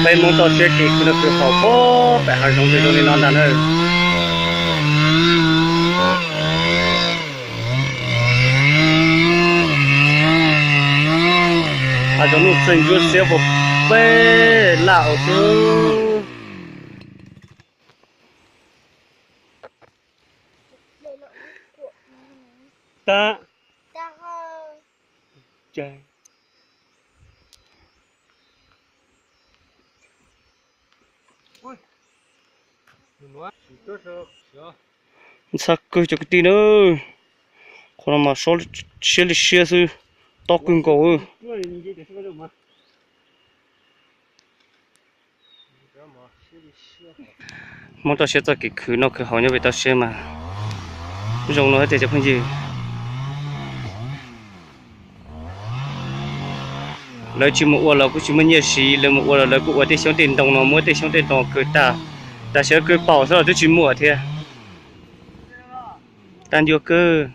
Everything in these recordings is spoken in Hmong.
Peb Hmoob toj siab ces khwv noj khwv haus puag pem hav zoov ces zoo li no ntag na. Hav zoov nuj txeeg ntsuab xiab puag pem laj hauv xwb. Tab. Ntxhab kawg cov kwv tij na. Qhov no mas sob siab li siab xwb, tob kawg nkaus. Hmoob toj siab txoj kev khwv noj khwv haus nyob pem toj siab mas zoo no thiab tiag cov phooj ywg. Lawv tsis mus ua los kuj tsis muaj nyiaj siv, lawv mus ua los lawv kuj ua tej xyoob tej ntoo no, muab tej xyoob tej ntoo kawg tag, tam sim no kawg paum xwb los twb tsis muaj thiab. Tag ncua kawg.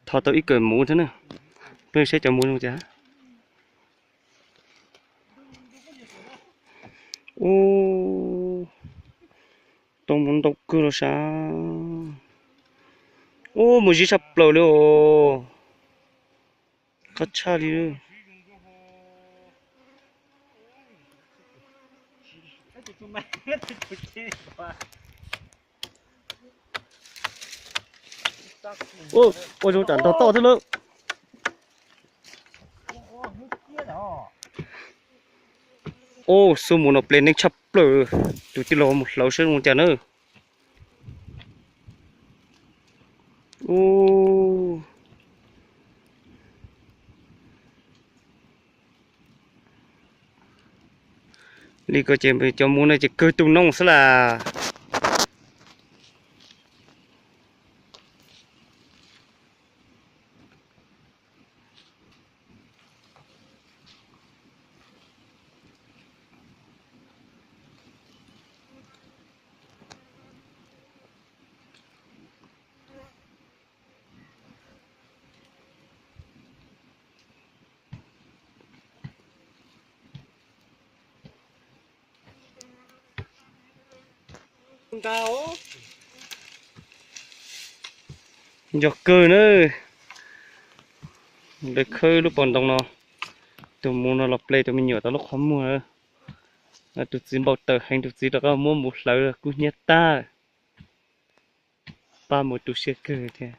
Tho tau ib kawm muv thiab na. Peb saib cov muv zoo cas. Ub, tau muv ntau kawg los sav. Ub, muv zib tshaj plaws li os. Qab tshaj li. Ua zoo tsam ntog toj thiab lawm. Ub, xub mus no ple neeg tshaj plaws. Tus tij laug mus hlawv saib zoo cas na. Ub, li ko ces cov muv no ces kawg tu noob xwb las. Nco kawg na, lawv khawb lub pas ntoo no, tus muv no los ple tus me nyuam tau lub qhov muag. Tus txiv npau taws heev, tus txiv rov qab muab muv hlawv kub hnyiab tag. Pab mus tu siab kawg thiab.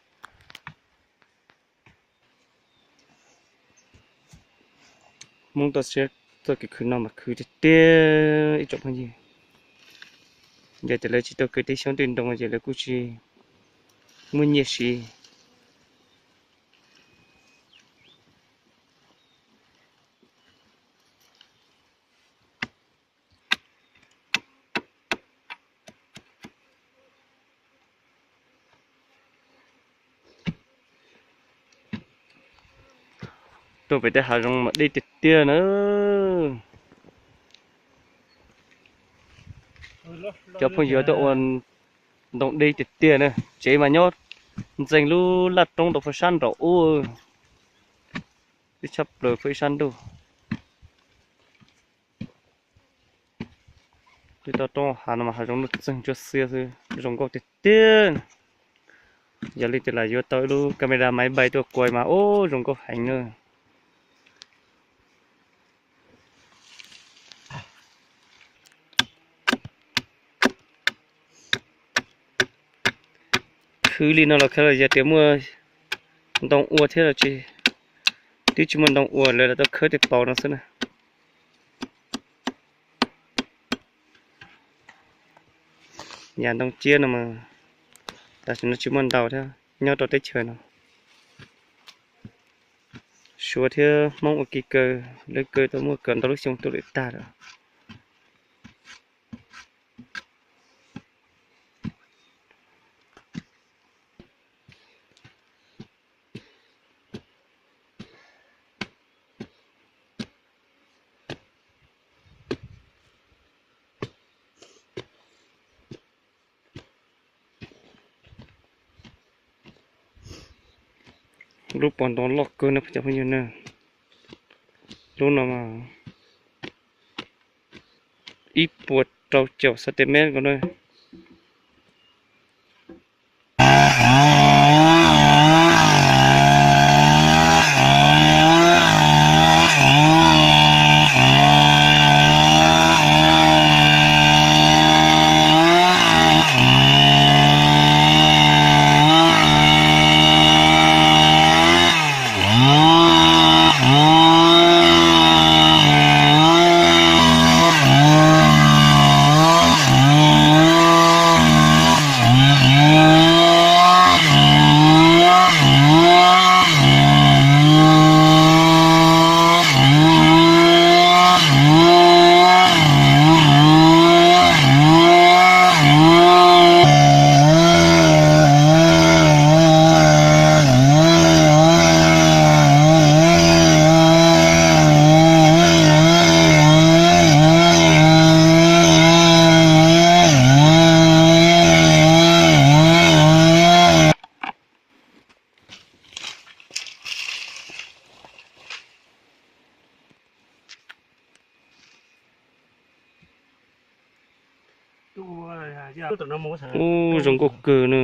Hmoob toj siab txoj kev khwv no mas khwv tiag tiag ib tsoom phooj ywg. Yog tias lawv tsis tau kawg tej xyoob tej ntoo ces lawv kuj tsis muaj nyiaj siv. Tuaj pem tej hav zoov mas deb tiag tiag na. Cov phooj ywg tuaj ua ntoo deb tiag tiag na, tsev mas nyob ntxeev lub laj roob rau pem sab nraum ub, ib tshab plaws pem ib sab ntuj. Twb tau roob hav no mas hav zoov nuj txeeg ntsuab xiab xwb, zoo nkauj tiag tiag. Yog li tias lam yuav tau ib lub camera máy bay tuaj kuaj mas ub zoo nkauj heev na. Khwv li no los khwv los yog tias muaj ntoo ua thiab los tsis, twb tsis muaj ntoo ua lawv lam tau khawb tej paus no xwb na. Yam ntoo ciab no mas tam sim no tsis muaj ntau thiab nyob rau teb chaws no. Suav thiab Hmoob ua kev kaw, lawv kaw tau muaj kaw ntau lub xyoo tuaj lawm tag lawm. Lub pov ntoo loj kawg no cov phooj ywg na. Lub no mas ib puas rau caum xantimev ko na. Ub, zoo nkauj kawg na.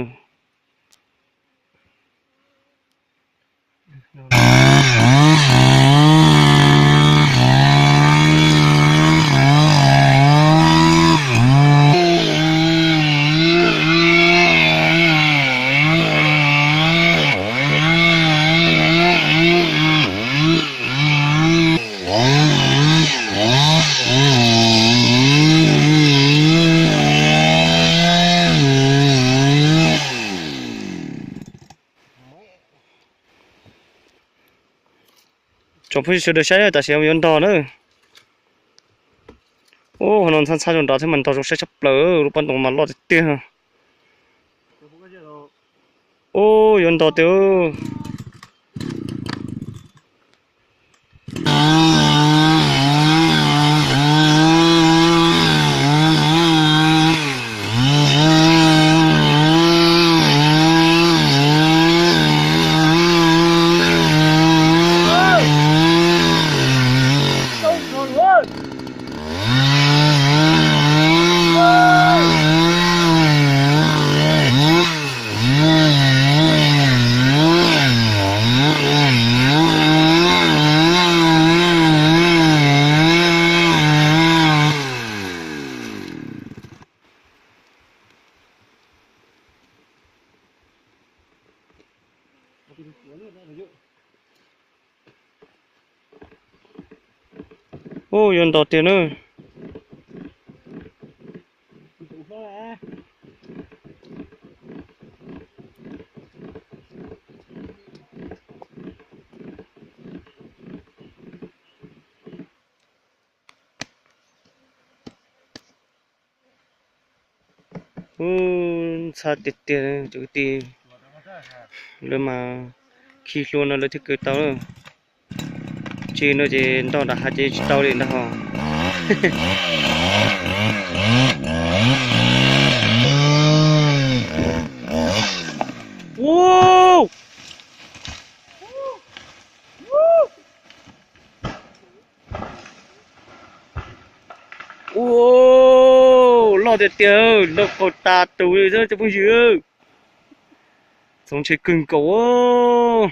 Tsoom phooj ywg sawv daws saib, tam sim yuav ntog na. Ub, qhov no ntxhab ntxhab zoo nrad thiab mas ntog zoo saib tshaj plaws, lub pob ntoo mas loj tiag tiag. Ub, yuav ntog tiag. Ub, yuav ntog tiag na. Ub, ntxhab tiag tiag cov kwv tij. Lawv mas khi hlua no lawv thiaj kaw tau. Tsis no ces ntog nram hav ces tsis tau li ntag hos. Ub! Ua, loj tiag tiag, loj qaug tas tus li xwb cov phooj ywg. Txaus ntshai kawg nkaus.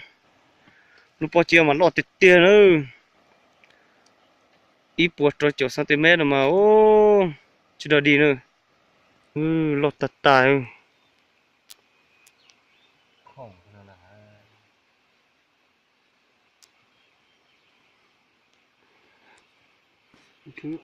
Lub pob cia mas loj tiag tiag na. Ib puas rau caum xantimev no mas tsis dog dig na. Loj tag tag.